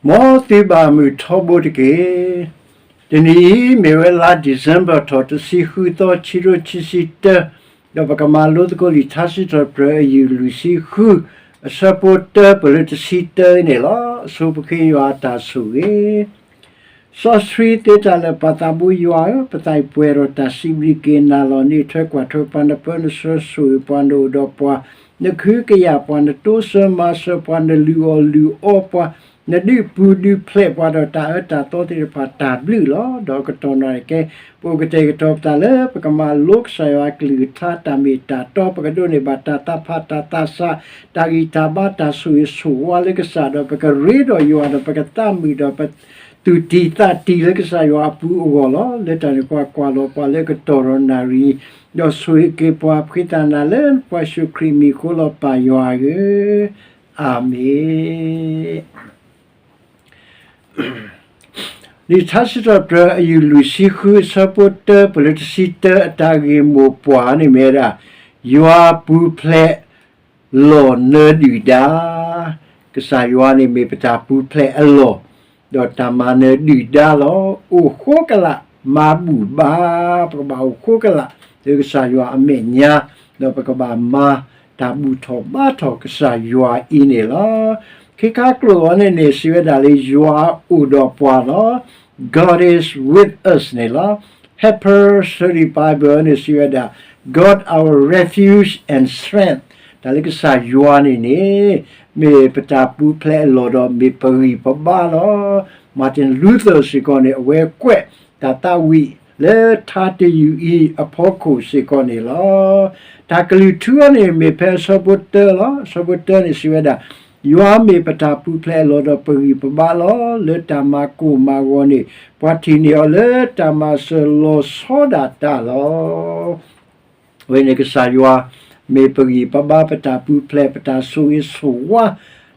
မ်သုဘၣ်မုာ်ထီဘိတက့ၢ်. တနံၤအံၤ မ့ၢ်ဝဲလါ December ထီၣ်တဆံဃုသီ ခံကထိခံဆံတၢ, ဒီးပကမၤလိသကိးလံာ်ထါစံးထီၣ်ပတြၢၤအယူၢ်လွံၢ်ဆံဃု, အဆၢဖိတၢ ပလၢတဆံတၢန့ၣ်လီၤ. အဆိပဃ့ယွၤအတၢ်ဆိၣ်ဂ့ၤ စီဆှံသ့တၢ်လၢာ် ပၢ်သးဘိယွၤဧၢ, ပသးအံၤပှဲၤဒီးတၢ်စံးဘျုးက့ၤနၤလီၤ. နအံးထွဲကွၢ်ထွဲပှၤ, နပၢနဆှၢဆိၣ်ဂ့ၤပှၤ, နအိၣ်ဒီးပှၤ, နကဟုကယာ်ပှၤ, နတိစၢၤမၤစၢၤပှၤ, နလုၢ်အီၣ်လုၢ်အီပှၤ, နဒုးပူၤဒုးဖျဲးပှၤဒီးတၢ်အၢတၢ်သီသ့ၣ်တဖၣ်တၢ်ဘျုးလီၤ. ဒီးကတီၢ်နံၤကဲ ပအိၣ်ကတဲာ်ကတီၤပသးလၢ ပကမၤလိကစၢ်ယွၤအကလုၢ်ကထါတၢ်မ့ၢ်တၢ်တီ, ပကဒိးန့ၢ်ဘၣ်တၢ်သးဖးတၢ်သးစၢ်, တၢ်ဂံၢ်တၢ်ဘါ, တၢ်ဆိၣ်ဂ့ၤဆိၣ်ဝါလၢကစၢ်, ဒီးပကရ့ဒီးယွၤဒီးပကသးမုာ်ဒီးပ သူၣ်တံၢ်သးတံၢ်လၢကစၢ်ယွၤအပူၤအဂီၢ်လီၤ. လၢတၢ်န့ၣ်ပှၤကွၢ်လီၤပှၤလၢကတီၢ်ဒီးနၣ်ရံၣ်, ဒီးဆိၣ်ဂ့ၤက့ၤပှၤဖှံသးနၤလၢနဖိယ့ၣ်ၡူးခရံာ်မံၤအဃိလီၤ ပၢ်ယွၤဧၢ, အၤမ့ၣ်. လံာ်ထါစံးထီၣ်ပတြၢၤအယူၢ်လွံၢ်ဆံဃု အဆၢဖိတၢ ပလၢတဆံတၢ အတၢ်ဂ့ၢ်မိၢ်ပှၢ်န့ၣ်မ့ၢ်ဝဲဒၣ် ယွၤပူၤဖျဲး လီၢ်နၢဒုၣ်ဒါ, ကစၢ်ယွၤန့ၣ်မ့ၢ်ပတၢ်ပူၤဖျဲးအလီၢ်, ဒီးတၢ်မၤနၢဒုၣ်ဒါလီၤ. အိၣ်ဃိကလာ် မၤဘူၣ်ဘါ, ပကဘၣ်အိၣ်ဃိကလာ် လၢကစၢ်ယွၤအမဲာ်ညါ, ဒီးပကဘၣ်မၤတၢ်ဘူၣ်ထီၣ်ဘါထီၣ်ကစၢ်ယွၤအံၤန့ၣ်လီၤ. ခံခါကျိာ်အံၤန့ၣ်န့ၣ် စံးဝဲဒၣ်လၢယွၤအိၣ်ဒီးပှၤလီၤ. God is with us န့ၣ်လီၤ. Harper Study Bible န့ၣ် စံးဝဲဒၣ် God our refuge and strength, တၢ်လၢကစၢ်ယွၤန့ၣ်န့ၣ် မ့ၢ်ပတၢ်ပူၤဖျဲးအလီၢ်ဒီးမ့ၢ်ပဂံၢ်ပဘါလီၤ. Martin Luther စ့ၢ်ကီးန့ၣ် အဝဲကွဲးတၢ်သးဝံၣ်လၢထါတယုၢ်အံၤအဖီခိၣ်စ့ၢ်ကီးန့ၣ်လီၤ. တၢ်ကလုၢ်ထူအံၤန့ၣ် မ့ၢ်ဖဲအဆၢဖိတၢလီၤ. အဆၢဖိတၢန့ၣ် စံးဝဲဒၣ် ယွၤမ့ၢ်ပတၢ်ပူၤဖျဲးအလီၢ်ဒီးပဂံၢ်ပဘါလီၤ. လၢတၢ်မၤကိၢ်မၤဂီၤန့ၣ် ပှၤထံၣ်န့ၢ်အီၤလၢတၢ်မၤစၢၤလီၤဆီဒၣ်တၢ်လီၤ. အဝဲန့ၣ်ကစၢ်ယွၤ မ့ၢ်ပဂံၢ်ပဘါ ပတၢ်ပူၤဖျဲး ပတၢ်ဆိၣ်ဂ့ၤဆိၣ်ဝါ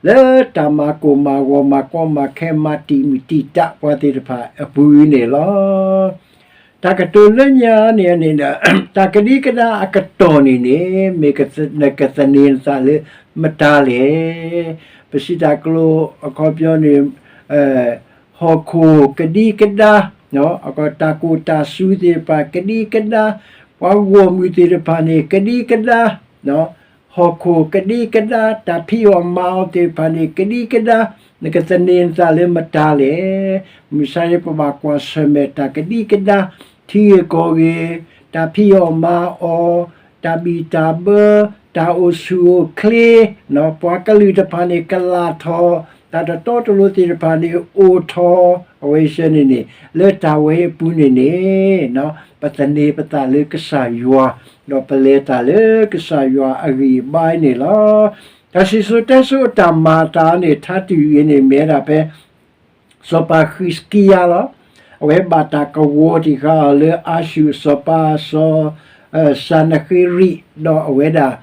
လၢတၢ်မၤကိၢ်မၤဂီၤ မၤကီမၤခဲ မၤတံာ်မုၢ်တံာ်တၢ်ပှၤသ့ၣ်တဖၣ်အပူၤအံၤန့ၣ်လီၤ. တၢ်ကတိၤလၢညါန့ၣ်န့ၣ်ဒီး တၢ်ကဒံကဒါအကတီၢ်န့ၣ်န့ၣ် မ့ၢ်နကသန့ၤနသးလၢမတၤလဲၣ်. ပစံးတၢ်ကျိၤအခီပညီန့ၣ် ဟီၣ်ခိၣ်ကဒံကဒါ, တၢ်ကိၢ်တၢ်စူၤသ့ၣ်တဖၣ်ကဒံကဒါ, ပှၤဂီၢ်မုၢ်သ့ၣ်တဖၣ်န့ၣ် ကဒံကဒါ, ဟီၣ်ခိၣ်ကဒံကဒါ, တၢ်ဖံးအီၣ်မၤအီၣ်သ့ၣ်တဖၣ်န့ၣ် ကဒံကဒါ, နကသန့ၤနသးလၢမတၤလဲၣ်. မုၢ်ဆါန့ၣ် ပဘၣ်ကွၢ်ဆၢၣ်မဲာ်တၢ်ကဒံကဒါ, ထံဂ့ၢ်ကီၢ်ဂ့ၢ်, တၢ်ဖံးအီၣ်မၤအီၣ်, တၢ်ဘံၣ်တၢ်ဘၢ, တၢ်အိၣ်ဆူၣ်အိၣ်ချ့, ပှၤကလုာ်တဖၣ်န့ၣ် ကလၢ်ထီၣ်, တၢ်တတီတလိၤသ့ၣ်တဖၣ်န့ၣ် အိၣ်ထီၣ်, အဝဲဆၢန့ၣ်န့ၣ် လၢတၢ်ဝဲအံၤအပူၤန့ၣ်န့ၣ် ပသန့ၤပသးလၢကစၢ်ယွၤ, ဒီးပလဲၤတၢ်လၢကစၢ်ယွၤအဂံၢ်အဘါအံၤန့ၣ်လီၤ. တၢ်စံၣ်စိၤတဲစိၤအတၢ်မၤအသးန့ၣ် ထါတယုၢ်အံၤန့ၣ် မ့ၢ်ဝဲဒၣ်ဖဲ စီၤပၤဃံးစကံယၤလီၤ. အဝဲဘၣ်တၢ်ကဝီၤတံၢ်ဃာ်အီၤလၢအၤၡူၢ်အစီၤပၤစီၤ စၤနဃ့ရံး ဒီးအဝဲဒၣ်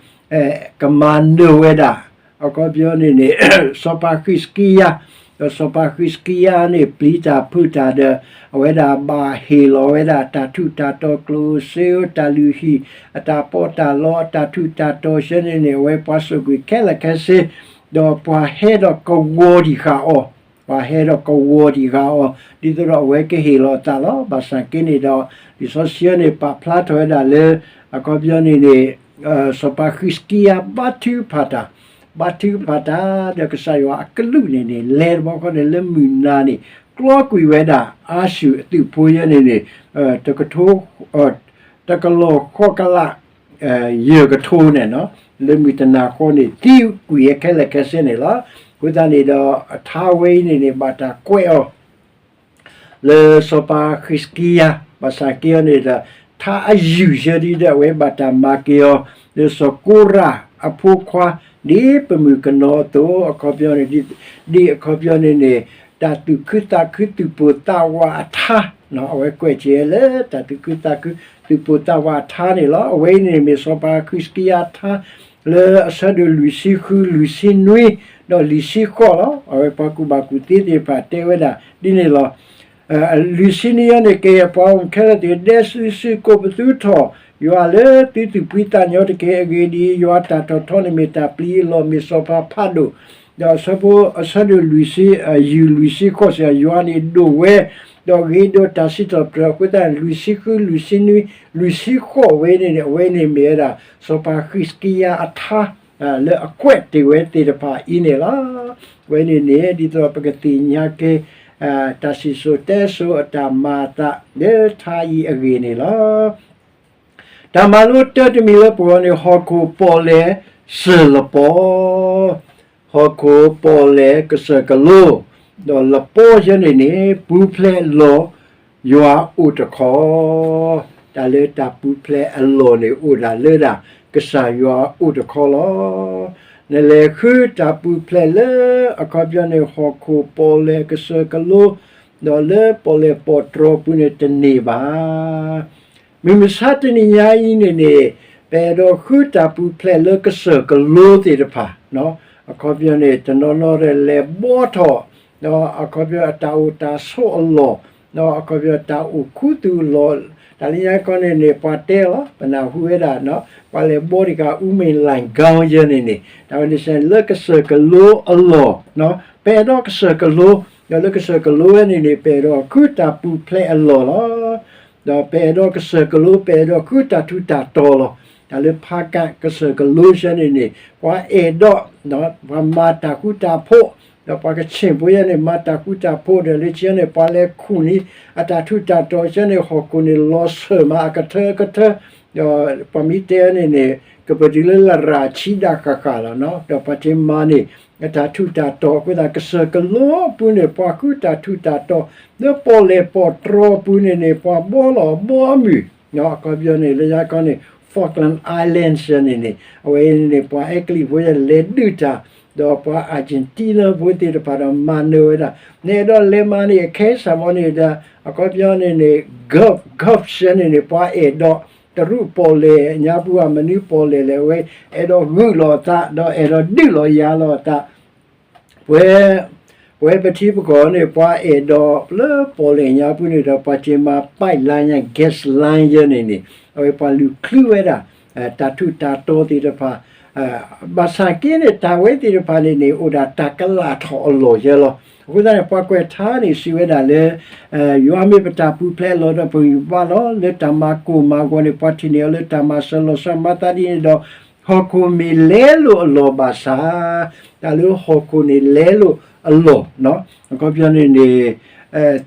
ကမၤနၢၤဝဲဒၣ် အခီပညီန့ၣ်န့ၣ် စီၤပၤဃံးစကံယၤ, ဒီးစီၤပၤဃံးစကံယၤန့ၣ် ပျံၤတၢ်ဖုးတၢ်ဒီး အဝဲဒၣ်ဘၣ်ဟ့ၣ်လီၤဝဲဒၣ်တၢ်ထူးတၢ်တီၤ ကျိၣ်စ့ဧိၤ တၢ်လုၢ်ဟံၣ် အတၢ်ပီးတၢ်လီ အတၢ်ထူးတၢ်တီၤဆၢန့ၣ်န့ၣ် အဝဲပှၤစူးကွံာ်ခဲလၢာ်ခဲဆ့ ဒီးပှၤဟဲဒီးကဝီၤတံၢ်ဃာ်အီၤ, ပှၤဟဲဒီးကဝီၤတံၢ်ဃာ်အီၤ ဒ်သိးဒီးအဝဲကဟ့ၣ်လီၤအသးလီၤ. ဘၣ်ဆၣ်က့န့ၣ်ဒီး လံာ်စီဆှံန့ၣ် ပာ်ဖျါထီၣ်ဝဲဒၣ်လၢ အခီပညီန့ၣ်န့ၣ် စီၤပၤဃံးစကံယၤဘါထုကဖၣ်တၢ်, ဘါထုကဖၣ်တၢ် ဒီးကစၢ်ယွၤအကလူးန့ၣ်န့ၣ် လဲၤတဘျီဃီန့ၣ် လၢမုၢ်နၤန့ၣ် ကျီကွံာ်ဝဲဒၣ် အၤၡူၢ်အသုးဖိယဲန့ၣ်န့ၣ် တကထိ တကလီၢ်ဃိးကလး ယဲၢ်ကထိန့ၣ် လၢမုၢ်တနၤဃီန့ၣ် သံကွံာ်ဝဲခဲလၢာ်ခဲဆ့န့ၣ်လီၤ. အဃိသတးန့ၣ်ဒီး အထါဝဲအံၤန့ၣ်န့ၣ် ဘၣ်တၢ်ကွဲးအီၤ လၢစီၤပၤဃံးစကံယၤ, ဘၣ်ဆၣ်က့အီၤန့ၣ်ဒီး ထါအယုၢ်ဆၢဒ်ဒီး အဝဲဘၣ်တၢ်မၤက့ၤအီၤ လၢစီၤကိရးအဖိခွါ ဒ်ပမုၢ်ကနီၤအသိး အခီပညီန့ၣ် ဒ်အခီပညီန့ၣ်န့ၣ် တၢ်သူၣ်ခုသးခုသူၣ်ပိၢ်သးဝးအထါ, အဝဲကွဲးက့ၤလၢတၢ်သူၣ်ခုသးခုသူၣ်ပိၢ်သးဝးအထါန့ၣ်လီၤ. အဝဲအံၤန့ၣ်မ့ၢ်စီၤပၤဃံးစကံယၤအထါ လၢအဆၢဒိၣ်လွံၢ်ဆံဃု လွံၢ်ဆံနွံ ဒီးလွံၢ်ဆံဃိးလီၤ. အဝဲပှၤကူၣ်ဘၣ်ကူၣ်သ့သ့ၣ်တဖၣ်တဲဝဲဒၣ်ဒ်န့ၣ်လီၤ. လွံၢ်ဆံနွံအံၤန့ၣ် ကယဲၢ်ပှၤအိၣ်ခဲလၢာ်သ့ၣ် ဒဲစုစုကိးပသူထီၣ် ယွၤလၢသုသူၣ်ဖှံသးညီတက့ၢ်. အဂ့ၢ်ဒ်အံၤ, ယွၤတၢ်ထီၣ်ထီန့ၣ်မ့ၢ်တၢ်ပျံၤအလီၢ်, မ့ၢ်စီၤပၤဖးဒိၣ်. ဒီးအဆၢဖိ အဆၢဒိၣ်လွံၢ်ဆံ, ယုၢ်လွံၢ်ဆံဃိးစံး, ယွၤန့ၣ်ဒိၣ်ဝဲ, ဒီးဂ့ၤဒိးတၢ်စံးထီၣ်ပတြၢၤ. အဃိသတး လွံၢ်ဆံဃု, လွံၢ်ဆံနွံ, လွံၢ်ဆံဃိးဝဲန့ၣ်န့ၣ်, အဝဲန့ၣ်မ့ၢ်ဝဲဒၣ် စီၤပၤဃံးစကံယၤအထါ လၢအကွဲးတ့ၢ်ဝဲသ့ၣ်တဖၣ်အံၤန့ၣ်လီၤ. အဝဲန့ၣ်န့ၣ် ဒ်သိးပကသ့ၣ်ညါက့ၤ တၢ်စံၣ်စိၤတဲစိၤအတၢ်မၤအသး လၢထါအံၤအဂ့ၢ်န့ၣ်လီၤ. တၢ်မၤလိတၢတမံၤလၢပဂီၢ်န့ၣ် ဟီၣ်ခိၣ်ပီၣ်လဲၣ်စၢၢ်လပီ, ဟီၣ်ခိၣ်ပီၣ်လဲၣ်ကစၢၢ်ကလိ, ဒီးလပီယဲန့ၣ်န့ၣ် ပူၤဖျဲးအလီၢ် ယွၤအိၣ်တခီ, တၢ်လၢတၢ်ပူၤဖျဲးအလီၢ်န့ၣ် အိၣ်ဒၣ်လၢဒၣ် ကစၢ်ယွၤအိၣ်တခီလီၤ. နလဲၤဃုတၢ်ပူၤဖျဲးလၢ အခီပညီန့ၣ် ဟီၣ်ခိၣ်ပီၣ်လဲၣ်ကစၢၢ်ကလိ, ဒီးလၢပီၣ်လဲၣ်ပီၣ်တြီပူၤန့ၣ်တန့ၢ်ဘၣ်. မုၢ်မဆါတနံၤညါအံၤန့ၣ်န့ၣ် ပအဲၣ်ဒိးဃုတၢ်ပူၤဖျဲးလၢကစၢၢ်ကလိသ့ၣ်တဖၣ်, အခီပညီန့ၣ် တနီၤနီၤဒီးလဲၤဘှီထီၣ် အခီပညီအတၢ်အိၣ်တၢ်ဆိးအလီၢ်, အခီပညီတၢ်အိၣ်ခူသူၣ်အလီၢ်, တၢ်လၢညါခီန့ၣ်န့ၣ် ပှၤတဲလီၤ ပနၢ်ဟူဝဲဒၣ် ပှၤလဲၤဘှီတကး အူမဲၣ်လၣ်ကီယဲန့ၣ်န့ၣ် တၢ်ဝဲန့ၣ်စ့ၢ်လၢကစၢၢ်ကလိအလီၢ်, ပအဲၣ်ဒိးကစၢၢ်ကလိ, ဒီးလၢကစၢၢ်ကလိဝဲန့ၣ်န့ၣ် ပအဲၣ်ဒိးဃုတၢ်ပူၤဖျဲးအလီၢ်လီၤ. ဒီးပအဲၣ်ဒိးကစၢၢ်ကလိ ပအဲၣ်ဒိးဃုတၢ်ထူးတၢ်တီၤလီၤ. တၢ်လၢဖးကၣ်ကစၢၢ်ကလိယဲန့ၣ်န့ၣ် ပှၤအဲၣ်ဒိး ပှၤမၤတၢ်ဃူတၢ်ဖိး, ဒီးပှၤကဆ့ၣ်ဖိယဲန့ၣ် မၤတၢ်ဃူတၢ်ဖိး ဒီးလၢခံန့ၣ် ပှၤလဲၤခူၣ်န့ၢ် အတၢ်ထူးတၢ်တီၤယဲန့ၣ် ဟီၣ်ခိၣ်န့ၣ်လီၤစၢၤမးအကထၢကထၢ, ဒီးပှၤမ့ၢ်တဲန့ၣ်န့ၣ် ကပတုၤလၢလရာ်ဆံးဒၣ်ဃၣ်ဃၣ်လီၤ, ဒီးပှၤက့ၤမၤန့ၢ် အတၢ်ထူးတၢ်တီၤ အဃိသတး ကစၢၢ်ကလိအပူၤန့ၣ် ပှၤဃုတၢ်ထူးတၢ်တီၤ, လၢပီၣ်လဲၣ်ပီၣ်တြီပူၤန့ၣ်န့ၣ် ပှၤဘှီလီၤဘှီအမုၢ်, အခီပညီန့ၣ် လၢညါခီန့ၣ် Falkland Islands န့ၣ်န့ၣ် အဝဲန့ၣ်န့ၣ် ပှၤအဲကလံးဖိယဲလဲၤဒုးတၢ်, ဒီးပှၤ Argentina ဖိသ့ၣ်တဖၣ်ဒီးမၤနၢၤဝဲဒၣ်, နအဲၣ်ဒိးလဲၤမၤန့ၣ် အခဲစၢ်မီၤန့ၣ်ဒီး အခီပညီန့ၣ်န့ၣ် Gulf, Gulf ယဲန့ၣ်န့ၣ် ပှၤအဲၣ်ဒိး တရူးပီၣ်လဲၣ်ညါပူၤ အမနုၤပီၣ်လဲၣ်လဲၣ် အဝဲအဲၣ်ဒိးဂုာ်လီၤအသး ဒီးအဲၣ်ဒိးဒုးလီၤယၤလီၤအသး, ပဝဲ ပဝဲပထံပကီၢ်န့ၣ် ပှၤအဲၣ်ဒိးလၢပီၣ်လဲၣ်ညါပူၤန့ၣ်ဒီး ပှၤက့ၤမၤ pipeline ညါ gas line ယဲန့ၣ်န့ၣ် အဝဲပှၤလူၤချုးဝဲဒၣ် တၢ်ထူးတၢ်တီၤသ့ၣ်တဖၣ်, ဘၣ်ဆၣ်က့န့ၣ် တၢ်ဝဲသ့ၣ်တဖၣ်န့ၣ်န့ၣ် အိၣ်ဒၣ်တၢ်ကလာ်ထီၣ်အလီၢ်ယဲလီၤ. အဃိသတးန့ၣ် ပှၤကွဲးထါန့ၣ်စံးဝဲဒၣ်လၢ ယွၤမ့ၢ်ပတၢ်ပူၤဖျဲးအလီၢ်ဒီး ပဂံၢ်ပဘါလီၤ. လၢတၢ်မၤကိၢ်မၤဂီၤန့ၣ် ပှၤထံၣ်န့ၢ်အီၤလၢတၢ်မၤစၢၤလီၤဆီ မၤသးဒ်န့ၣ်ဒီး ဟီၣ်ခိၣ်မ့ၢ်လဲလိာ်အလီၢ်ဘၣ်ဆၣ်, တၢ်လၢဟီၣ်ခိၣ်န့ၣ်လဲလိာ်အလီၢ်, အခီပညီန့ၣ်န့ၣ်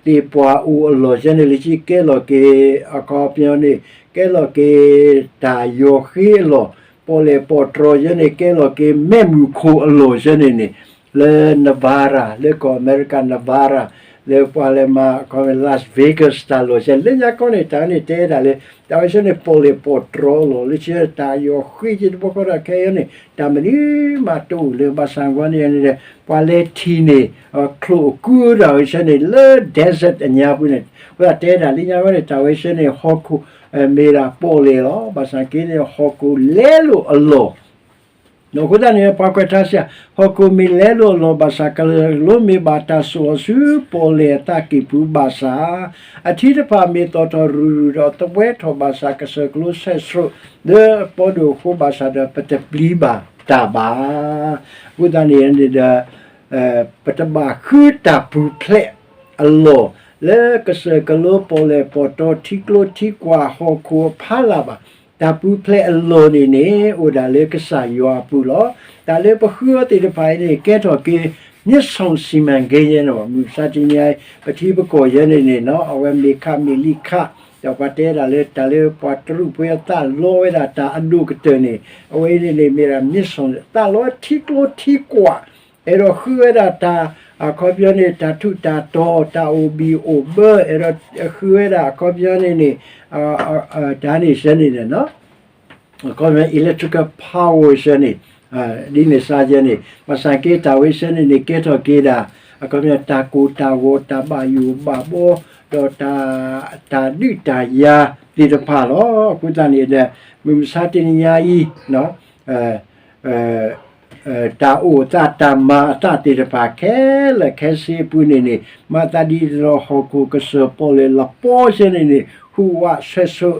သ့ၣ်ပှၢ်အိၣ်အလီၢ်ယဲန့ၣ် လၢကကဲလီၤက့ၤ အခီပညီန့ၣ် ကဲလီၤက့ၤတၢ်ယီၤဃ့အလီၢ်, ပီၣ်လဲၣ်ပီၣ်တြီယဲန့ၣ် ကဲလီၤက့ၤမဲးမုၢ်ခိၣ်အလီၢ်ယဲန့ၣ်န့ၣ် လၢ Nevada လၢကီၢ်အမဲရကၤ Nevada လၢပှၤလဲၤမၤ Las Vegas တၢ်လီၢ်ယဲ လၢညါခီန့ၣ် တၢ်န့ၣ်တဲဒၣ်လၢ တၢ်ဝဲဆၢန့ၣ် ပီၣ်လဲၣ်ပီၣ်တြီအလီၢ် လၢဆၢတၢ်ယီၤဃ့က့ၤတဘျီဃီဒီး ခဲအံၤန့ၣ် တၢ်မနုၤမးတအိၣ်လၢၤ ဘၣ်ဆၣ်ဝဲန့ၣ်န့ၣ် ပှၤလဲၤထံၣ်န့ၣ် ချိၣ်အကုတၢ်ဝဲဆၢန့ၣ် လၢ desert အညါပူၤန့ၣ် အဃိသတးတဲဒၣ်လၢညါဝဲန့ၣ် တၢ်ဝဲဆၢန့ၣ် ဟီၣ်ခိၣ် မ့ၢ်ဒၣ်ပီၣ်လဲၣ်လီၤ. ဘၣ်ဆၣ်က့န့ၣ် ဟီၣ်ခိၣ်လဲလိာ်အလီၢ် အဃိသတးန့ၣ် ပှၤကွဲးထါစံး ဟီၣ်ခိၣ်မ့ၢ်လဲလိာ်အလီၢ်ဘၣ်ဆၣ် ကစၢၢ်ကလိမ့ၢ်ဘၣ်တၢ်စိာ်အီၤဆူ ပီၣ်လဲၣ်အသးကံၢ်ပူၤဘၣ်ဆၣ်, အထံတဖၣ်မ့ၢ်သီၣ်ထီၣ်ရုၢ်ရုၢ်ဒီးသဝဲထီၣ်ဘၣ်ဆၣ် ကစၢၢ်ကလိဆဲးဆှိးလၢပီဒိၣ်အဃိဘၣ်ဆၣ်ဒီး ပတပျံၤဘၣ်တၢ်ဘၣ်. အဃိသတးန့ၣ်န့ၣ်ဒီး ပတဘၣ်ဃုတၢ်ပူၤဖျဲးအလီၢ် လၢကစၢၢ်ကလိပီၣ်လဲၣ်ပီၣ်တြီထံကျိထံကွာ်ဟီၣ်ခိၣ်အဖီလာ်ဘၣ်. တၢ်ပူၤဖျဲးအလီၢ်န့ၣ်န့ၣ် အိၣ်ဒၣ်လၢကစၢ်ယွၤအပူၤလီၤ. တၢ်လၢပဃုအီၤသ့ၣ်တဖၣ်အံၤန့ၣ် ကဲထီၣ်က့ၤ မြစ်ဆုံစီမံကိန်း ယဲန့ၣ် မုၢ်မဆါတနံၤအံၤ ပထံပကီၢ်ယဲန့ၣ်န့ၣ် အဝဲမ့ၢ်ခးမ့ၢ်လံခး ဒီးပှၤတဲဒၣ်လၢတၢ်လၢပှၤတရူးဖိအသးလီဝဲဒၣ်တၢ်အဒိၣ်ကတၢၢ်န့ၣ် အဝဲအံၤန့ၣ်န့ၣ် မ့ၢ်ဒၣ် မြစ်ဆုံ သးလီထံကျိထံကွာ် အဲၣ်ဒိးဃုဝဲဒၣ်တၢ် အခီပညီန့ၣ် တၢ်ထူးတၢ်တီၤ တၢ်အိၣ်ဘံၣ်အိၣ်ဘၢ အဲၣ်ဒိးဃုဝဲဒၣ်အခီပညီန့ၣ်န့ၣ် တၢ်န့ၣ်ဆၢန့ၣ်န့ၣ် အခီပညီ electrical power ဆၢန့ၣ် ဒ်န့ၣ်စါယဲန့ၣ် ဘၣ်ဆၣ်က့တၢ်ဝဲဆၢန့ၣ်န့ၣ် ကဲထီၣ်က့ၤဒၣ် အခီပညီ တၢ်ကိၢ်တၢ်ဂီၤ တၢ်ဘၣ်ယိၣ်ဘၣ်ဘီ ဒီးတၢ် တၢ်ဒုးတၢ်ယၤသ့ၣ်တဖၣ်လီၤ. အဃိသတးန့ၣ်ဒီး မုၢ်မဆါတနံၤညါအံၤ တၢ်အိၣ်အသးတၢ်မၤအသးသ့ၣ်တဖၣ်ခဲလၢာ်ခဲဆ့အပူၤန့ၣ်န့ၣ် မၤသးဒ်သိးဟီၣ်ခိၣ်ကစၢၢ်ပီၣ်လဲၣ်လပီဆၢန့ၣ်န့ၣ် ဟူးဝးဆဲးဆိး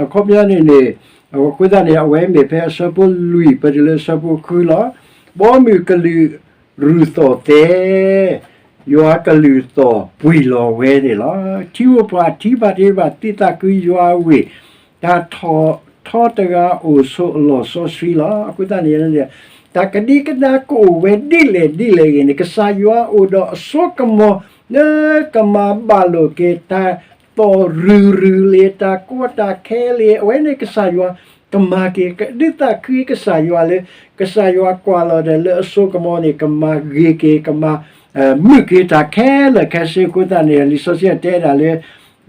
အခီပညီန့ၣ်န့ၣ် အဃိသတးန့ၣ် အဝဲမ့ၢ်ဖဲအဆၢဖိလွံၢ် ပတုၤလၢအဆၢဖိဃုလီၤ. ဘီမုၢ်ကလုာ်ရူၢ်သီၣ်သဲ ယွၤကလုၢ်သီၣ်ပှံၢ်လီၤဝဲန့ၣ်လီၤ. ထံဧိၤပှၤထံဘၣ်တ့ၢ်ဘၣ်သ့ၣ်သၣ်ခုယွၤဝ့ၢ် တၢ်ထီၣ်ထီတဂၤအိၣ်ဆိးအလီၢ်စီဆှံလီၤ. အဃိသတးန့ၣ် တၢ်ကဒံကဒါကအိၣ်ဝဲဒ်လဲၣ်ဒ်လဲၣ်ဂ့ၤန့ၣ် ကစၢ်ယွၤအိၣ်ဒီးအစိကမီၤ လၢကမၤဘၣ်လိာ်က့ၤတၢ်သီၣ်ရူၢ်ရူၢ်လ့ၤ တၢ်ကီတၢ်ခဲလ့ၤ အဝဲန့ၣ်ကစၢ်ယွၤကမၤက့ၤ ကဒုးသးခုကစၢ်ယွၤလၢ ကစၢ်ယွၤကွၢ်လီၤဒီးလၢအစိကမီၤန့ၣ် ကမၤဂ့ၤက့ၤ ကမၤ မုာ်က့ၤတၢ်ခဲလၢာ်ခဲဆ့အဃိသတးန့ၣ် လံာ်စီဆှံတဲဒၣ်လၢ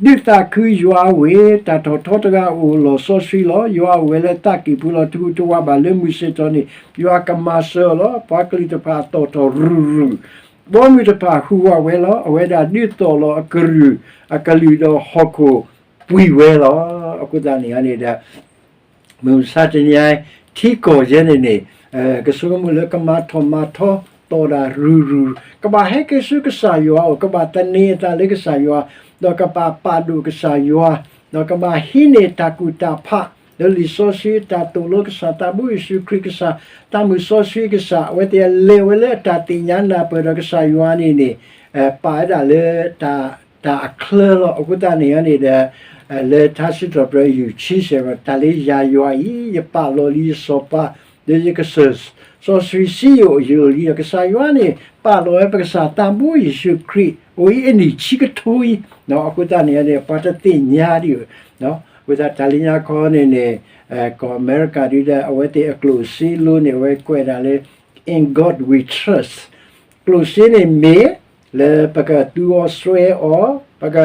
ဒုးသးခုယွၤဝ့ၢ် တၢ်ထီၣ်ထီတဂၤအိၣ်လီၢ်စီဆှံလီၤ. ယွၤအိၣ်ဝဲလၢသးကံၢ်ပူၤလီၤ. တဟူးတဝးဘၣ်လၢမုၢ်ဆ့ၣ်ထီၣ်န့ၣ် ယွၤကမၤစၢၤအီၤလီၤ. ပှၤကလုာ်တဖၣ်အသီၣ်ထီၣ်ရူၢ်ရူၢ် ဘီမုၢ်တဖၣ်ဟူးဝးဝဲလီၤ. အဝဲဒၣ်ဒုးသီၣ်လီၤအကရူၢ်အကလုာ်ဒီးဟီၣ်ခိၣ်ပှံၢ်ဝဲလီၤ. အဃိသတးန့ၣ်န့ၣ်ဒီး မုၢ်မဆါတနံၤအံၤ ထံကီၢ်ယဲန့ၣ်န့ၣ် ကဆိကမိၣ်လၢကမၤထီၣ်မၤထီ သီၣ်ဒၣ်ရူၢ်ရူၢ် ကဘၣ်ဟဲက့ၤဆူကစၢ်ယွၤအအိၣ် ကဘၣ်သန့ၤအသးလၢကစၢ်ယွၤ ဒီးကဘၣ်ပာ်ဒိၣ်ကစၢ်ယွၤ ဒီးကဘၣ်ဟံးန့ၢ်တၢ်ကူၣ်တၢ်ဖး လၢလံာ်စီဆှံတၢ်သိၣ်လိကစၢ်သးဘိယ့ၣ်ၡူးခရံာ်ကစၢ် တၢ်မုၢ်စီဆှံကစၢ် အဝဲသ့ၣ်အလဲၤဝဲလၢအတၢ်သ့ၣ်ညါနၢ်ပၢၢ်ဒီးကစၢ်ယွၤန့ၣ်န့ၣ် ပာ်ဝဲဒၣ်လၢ တၢ်အချၢလီၤ. အဃိသတးန့ၣ်န့ၣ်ဒီး လၢထါစံးထီၣ်ပတြၢၤယူၢ်ဆံဆဲး တၢ်လၢယၤယွၤအံၤ ယပာ်လီၤလံယစီၤပၤ လၢယကစၢၢ်စီဆှံစံယိၣ်အယိာ်လံဒီး ကစၢ်ယွၤန့ၣ် ပာ်လီၤဝဲပကစၢ်သးဘိယ့ၣ်ၡူးခရံာ်အိၣ်အံၤအနံၣ်ဆံကထိအံၤ အဃိသတးန့ၣ်န့ၣ် ပှၤတသ့ၣ်ညါဒံး အဃိသတးတၢ်လၢညါခီန့ၣ်န့ၣ် ကီၢ်အမဲရကၤဒုဒီး အဝဲသ့ၣ်အကျိၣ်စ့လိန့ၣ် အဝဲကွဲးဒၣ်လၢ In God we trust ကျိၣ်စ့န့ၣ်မ့ၢ် လၢပကသူအီၤစွဲအီၤ ပက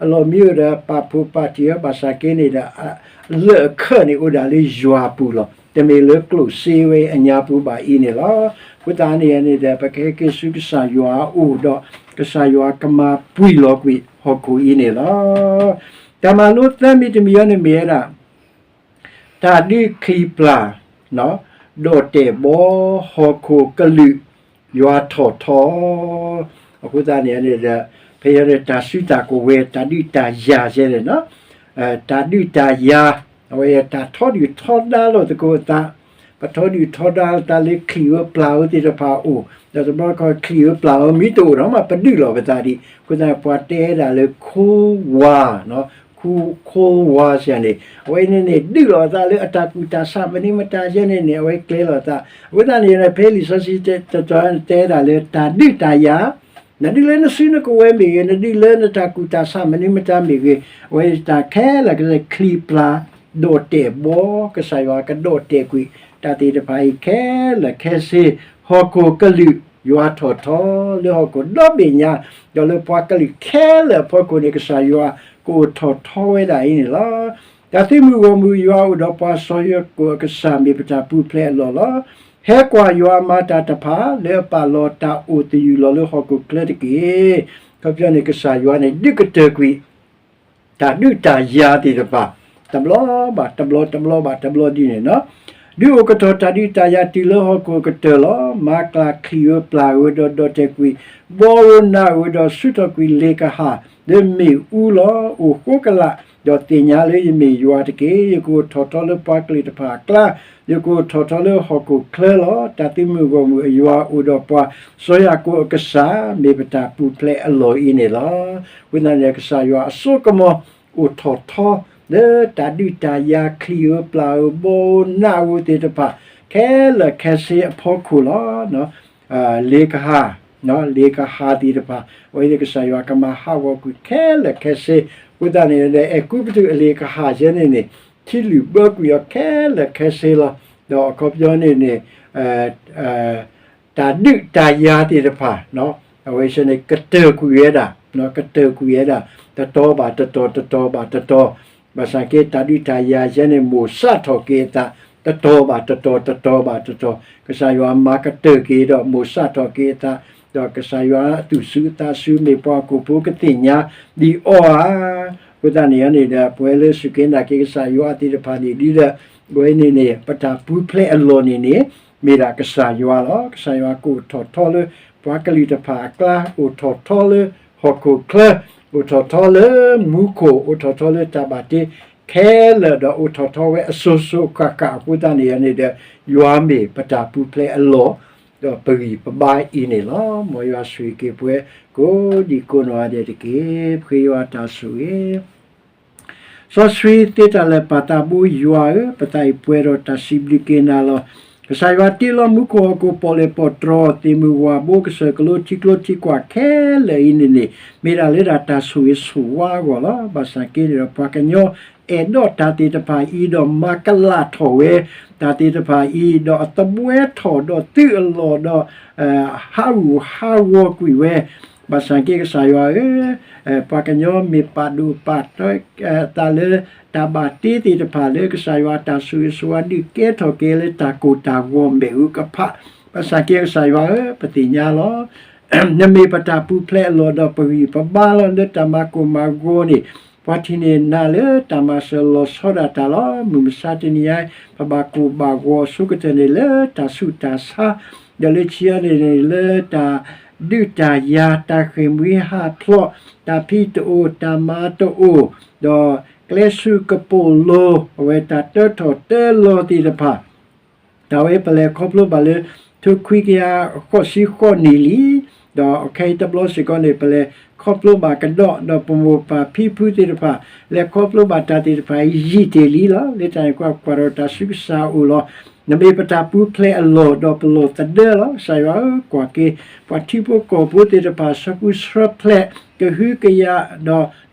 အလီၢ်မံအိၣ်ဒီးပာ်ဖှိၣ်ပာ်တံၢ်အီၤ ဘၣ်ဆၣ်က့န့ၣ်ဒီး လၢၢ်အခၢၣ်န့ၣ်အိၣ်ဒၣ်လၢယွၤပူၤလီၤ. တမ့ၢ်လၢကျိၣ်စ့ဝဲအညါပူၤဘၣ်အံၤန့ၣ်လီၤ. အဃိသတးန့ၣ်န့ၣ်ဒီး ပကဟဲက့ၤဆူကစၢ်ယွၤအအိၣ်ဒီး ကစၢ်ယွၤကမၤပှံၢ်လီၤကွံာ်ဟီၣ်ခိၣ်အံၤန့ၣ်လီၤ. တၢ်မၤလိသၢမံၤတမံၤအံၤန့ၣ်မ့ၢ်ဝဲဒၣ် တၢ်ဒုးချံပျၢ် ဒီးတဲာ်ဘီဟီၣ်ခိၣ်ကလုာ် ယွၤထီၣ်ထီ အဃိသတးန့ၣ်န့ၣ်ဒီး ဖဲယဲန့ၣ် တၢ်စုတၢ်ကဝဲၤ တၢ်ဒုးတၢ်ယၤယဲန့ၣ်လီၤ. တၢ်ဒုးတၢ်ယၤ, အဝဲတၢ်ထီဒုၣ်ထီဒါလိာ်သကိးအသး, ပထီဒုၣ်ထီဒါသးလၢချံၣ်ဧိၤပျၢ်ဧိၤသ့ၣ်တဖၣ်အအိၣ်, ဒီးတဘျီတခီၣ်ချံၣ်ဧိၤပျၢ်ဧိၤမ့ၢ်တအိၣ်ဒီးမး ပဒုးလီၤပသးဒံး, အဃိသတးန့ၣ် ပှၤတဲဒၣ်လၢ Cold War စံးန့ၣ်, အဝဲန့ၣ်န့ၣ် ဒုးလီၤအသးလၢအတၢ်ကူၣ်တၢ်ဆး မနုၤမတၤယဲန့ၣ်န့ၣ် အဝဲကျဲလီၤအသး, အဃိသတးန့ၣ် ဖဲလံာ်စီဆှံတတီၤတဲဒၣ်လၢတၢ်ဒုးတၢ်ယၤ နဒုးလၢနစုနကဝဲၤမ့ၢ်ဂ့ၤ, နဒုးလၢနတၢ်ကူၣ်တၢ်ဆးမနုၤမတၤမ့ၢ်ဂ့ၤ, အဝဲတၢ်ခဲလၢာ်ကလဲၤချံၣ်ပျၢ် ဒီၣ်တဲာ်ဘီ, ကစၢ်ယွၤကဒီၣ်တဲာ်ကွံာ် တၢ်သ့ၣ်တဖၣ်အံၤခဲလၢာ်ခဲဆ့, ဟီၣ်ခိၣ်ကလုာ် ယွၤထီၣ်ထီလၢဟီၣ်ခိၣ်ဒီဘ့ၣ်ညါ, ဒီးလၢပှၤကလုာ်ခဲလၢာ်အဖီခိၣ်န့ၣ် ကစၢ်ယွၤကအိၣ်ထီၣ်ထီဝဲဒၣ်အံၤန့ၣ်လီၤ. တၢ်သုးမုၢ်ဂီၢ်မုၢ်ယွၤအိၣ်ဒီးပှၤ စီၤယိၤကိာ်အကစၢ်မ့ၢ်ပတၢ်ပူၤဖျဲးအလီၢ်လီၤ. ဟဲကွၢ်ယွၤအမၤတၢ်တဖၣ် လၢအပာ်လီၤတၢ်အိၣ်သယုၢ်လီၤလၢဟီၣ်ခိၣ်ချၢတက့ၢ်. အခီပညီန့ၣ် ကစၢ်ယွၤန့ၣ် ဒုးကတၢၢ်ကွံာ် တၢ်ဒုးတၢ်ယၤသ့ၣ်တဖၣ် တဘျီဘၣ်တဘျီ တဘျီဘၣ်တဘျီဒ်န့ၣ်လီၤ. ဒုးအိၣ်ကတီၢ်တၢ်ဒုးတၢ်ယၤတုၤလၢဟီၣ်ခိၣ်ကတၢၢ်လီၤ. မၤကျၢ်ချံၣ်ဧိၤပျၢ်ဧိၤဒီးဒီၣ်တဲာ်ကွံာ် ဘီဧိၤနးဧိၤဒီးဆူထီၣ်ကွံာ်လ့ၣ်ကဟၣ် လၢမ့ၣ်အူလီၤ. အိၣ်ဃိကလာ် ဒီးသ့ၣ်ညါလၢယမ့ၢ်ယွၤတက့ၢ်. ယကအိၣ်ထီၣ်ထီလၢပှၤကလုာ်တဖၣ်အကျါ, ယကအိၣ်ထီၣ်ထီလၢဟီၣ်ခိၣ်ချၢလီၤ. တၢ်သုးမုၢ်ဂီၢ်မုၢ်အယွၤအိၣ်ဒီးပှၤ စီၤယၤကိာ်အကစၢ် မ့ၢ်ပတၢ်ပူၤဖျဲးအလီၢ်အံၤန့ၣ်လီၤ. အဃိသတးန့ၣ် ကစၢ်ယွၤအစိကမီၤ အိၣ်ထီၣ်ထီ လၢတၢ်ဒုးတၢ်ယၤ ချံၣ်ဧိၤပျၢ်ဧိၤ ဘီဧိၤနးဧိၤသ့ၣ်တဖၣ် ခဲလၢာ်ခဲဆ့အဖီခိၣ်လီၤ. လ့ၣ်ကဟၣ်, လ့ၣ်ကဟၣ်သ့ၣ်တဖၣ် အဝဲသ့ၣ်ကစၢ်ယွၤကမၤဟးဂီၤကွံာ်ခဲလၢာ်ခဲဆ့, အဃိသတးန့ၣ် အဲၤကူပတူးအလ့ၣ်ကဟၣ်ယဲန့ၣ်န့ၣ် ထံလုၣ်ဘၢကွံာ်အီၤခဲလၢာ်ခဲဆ့လီၤ. ဒီးအခီပညီန့ၣ်န့ၣ် တၢ်ဒုးတၢ်ယၤသ့ၣ်တဖၣ် အဝဲန့ၣ် ကတၢၢ်ကွံာ်ဝဲဒၣ်, ကတၢၢ်ကွံာ်ဝဲဒၣ် တတီၤဘၣ်တတီၤ တတီၤဘၣ်တတီၤ, ဘၣ်ဆၣ်က့ တၢ်ဒုးတၢ်ယၤယဲန့ၣ် မိၢ်စးထီၣ်က့ၤအသး တတီၤဘၣ်တတီၤ တတီၤဘၣ်တတီၤ, ကစၢ်ယွၤမၤကတၢၢ်က့ၤဒီး မိၢ်စးထီၣ်က့ၤအသး, ဒီးကစၢ်ယွၤအသူၣ်စူၤအသးစူၤ မ့ၢ်ပှၤဟီၣ်ခိၣ်ဖိကသ့ၣ်ညါဒံးအီၤဧါ. အဃိသတးန့ၣ်န့ၣ်ဒီး ပဝဲလၢစူၢ်က့ၤနာ်က့ၤကစၢ်ယွၤသ့ၣ်တဖၣ်န့ၣ် ဒ်ဒီး အဝဲန့ၣ်န့ၣ် ပတၢ်ပူၤဖျဲးအလီၢ်န့ၣ်န့ၣ် မ့ၢ်ဒၣ်ကစၢ်ယွၤလီၤ. ကစၢ်ယွၤကအိၣ်ထီၣ်ထီလၢ ပှၤကလုာ်တဖၣ်အကျါ, အိၣ်ထီၣ်ထီလၢဟီၣ်ခိၣ်ချၢ, အိၣ်ထီၣ်ထီလၢမူခိၣ်, အိၣ်ထီၣ်ထီလၢတၢ်ဘၣ်တ့ခဲလၢာ်ဒီး အိၣ်ထီၣ်ထီဝဲအစိၤစိၤဃၣ်ဃၣ်အဃိသတးန့ၣ်န့ၣ်ဒီး ယွၤမ့ၢ်ပတၢ်ပူၤဖျဲးအလီၢ် ဒီးပဂံၢ်ပဘါအံၤန့ၣ်လီၤ. မ်ယွၤဆိၣ်ဂ့ၤက့ၤပဝဲ ကိးဒံကိးနီၢ်ဂၤဒဲးတက့ၢ်. ပဃ့ယွၤတၢ်ဆိၣ်ဂ့ၤ စီဆှံသ့တၢ်လၢာ်ပၢ်သးဘိယွၤဧၢ, ပသးအံၤပှဲၤဒီးတၢ်စံးဘျုးက့ၤနၤလီၤ. ကစၢ်ယွၤတ့လီၤမူခိၣ်ဟီၣ်ခိၣ် ပီၣ်လဲၣ်ပီၣ်တြီၢ် သ့ၣ်မုၢ်ဝၣ်ဘိ ကစၢၢ်ကလိ ထံကျိထံကွၢ်ခဲလၢာ်အံၤန့ၣ်န့ၣ် မ့ၢ်ဒၣ်လၢဒၣ်တၢ်ဆိၣ်ဂ့ၤဆိၣ်ဝါအဂီၢ်လီၤ. ဘၣ်ဆၣ်က့န့ၣ်ဒီး ပှၤကညီအဲၣ်ဒိးတၢ်သ့ၣ်တဖၣ်အံၤ ဒီးမၤကလၢ်ထီၣ်ဝဲ တၢ်သ့ၣ်တဖၣ်အံၤ ဒီးအသဘှဲထီၣ်ဒီးသုးအလီၢ်ဒီး ဟးဂူာ်ဟးဂီၤကွံာ်ဝဲ ဘၣ်ဆၣ်က့ကစၢ်ယွၤဧၢ, ပှၤကညီမ့ၢ်ပာ်ဒိၣ်ပာ်ထီသးလၢ တၢ်ဘၣ်တ့သ့ၣ်တဖၣ်လၢ ကစၢ်ယွၤတၢ်ဆိၣ်ဂ့ၤဆိၣ်ဝါဒုးကဲထီၣ်က့ၤလၢတၢ်ကိၢ်တၢ်ဂီၤမ့ၣ်အူကဖး, ဘၣ်ဆၣ်က့ကစၢ်ယွၤဧၢ, ပသ့ၣ်ညါလီၤ. နမ့ၢ်ပတၢ်ပူၤဖျဲးအလီၢ်ဒီးပဂံၢ်ပဘါလီၤ လၢတၢ်မၤကိၢ်မၤဂီၤန့ၣ် ပှၤထံၣ်န့ၢ်နၤလၢတၢ်မၤစၢၤလီၤဆီဒၣ်တၢ်လီၤ. မုၢ်မဆါတနံၤအံၤ ပဘၣ်ကိၢ်ဘၣ်ဂီၤအဆိကတၢၢ်န့ၣ်လၢတၢ်ဆူးတၢ်ဆါ, ဒီးလၢခံန့ၣ်န့ၣ် လၢတၢ်ဒုးတၢ်ယၤ တၢ်ဃ့ၢ်မှံဟးဖျိး တၢ်ဖံးတအိၣ် တၢ်မၤတအိၣ် ဒီးကျဲဆူကပိာ်လိၤ အဝဲတၢ်တၢထီၣ်တၢလီၤသ့ၣ်တဖၣ် တၢ်ဝဲပလဲၤခီဖျိဘၣ်လၢ ထိခွံကယၤဃိးဆံဃိးနံၣ်လံ, ဒီးခဲအံၤတဘျီစ့ၢ်ကီးန့ၣ် ပလဲၤခီဖျိဘၣ်ကဒီး ဒီးပမိၢ်ပၢ်ဖံဖုသ့ၣ်တဖၣ် လဲၤခီဖျိဘၣ်တၢ်သ့ၣ်တဖၣ်အံၤယံာ်တ့ၢ်လံလီၤ. လၢတၢ်န့ၣ်ကွၢ်ကွၢ်ဒီးတၢ်ဆူကစၢ်အအိၣ်လီၤ. နမ့ၢ်ပတၢ်ပူၤဖျဲးအလီၢ်ဒီးပလီၢ်သဒၢလီၤ. ကစၢ်ယွၤဧၢ, ကွၢ်က့ၤ ပှၤထံဖိကီၢ်ဖိသ့ၣ်တဖၣ် ဆှၢဃုာ်ဆှၢဖျဲး ကဟုကယာ်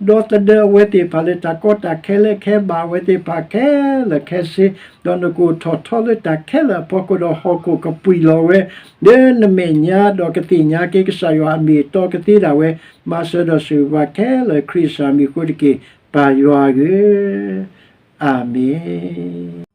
ဒီးဒီသဒၢအဝဲသ့ၣ်တဖၣ်လၢတၢ်ကီတၢ်ခဲလၢခဲဘၣ်အဝဲသ့ၣ်တဖၣ်ခဲလၢာ်ခဲဆ့, ဒီးနကအိၣ်ထီၣ်ထီလၢတၢ်ခဲလၢာ်အဖီခိၣ်ဒီးဟီၣ်ခိၣ်ကပှံာ်လီၤဝဲ လၢနမဲာ်ညါဒီးကသ့ၣ်ညါက့ၤကစၢ်ယွၤအမ့ၢ်အတီကသ့ဒၣ်ဝဲ, မၤစၢၤဒီးဆိၣ်ဂ့ၤပှၤခဲလၢာ်ခရံာ်ကစၢ်မံၤအဃိတက့ၢ်. ပၢ်ယွၤဧၢ, အၤမ့ၣ်.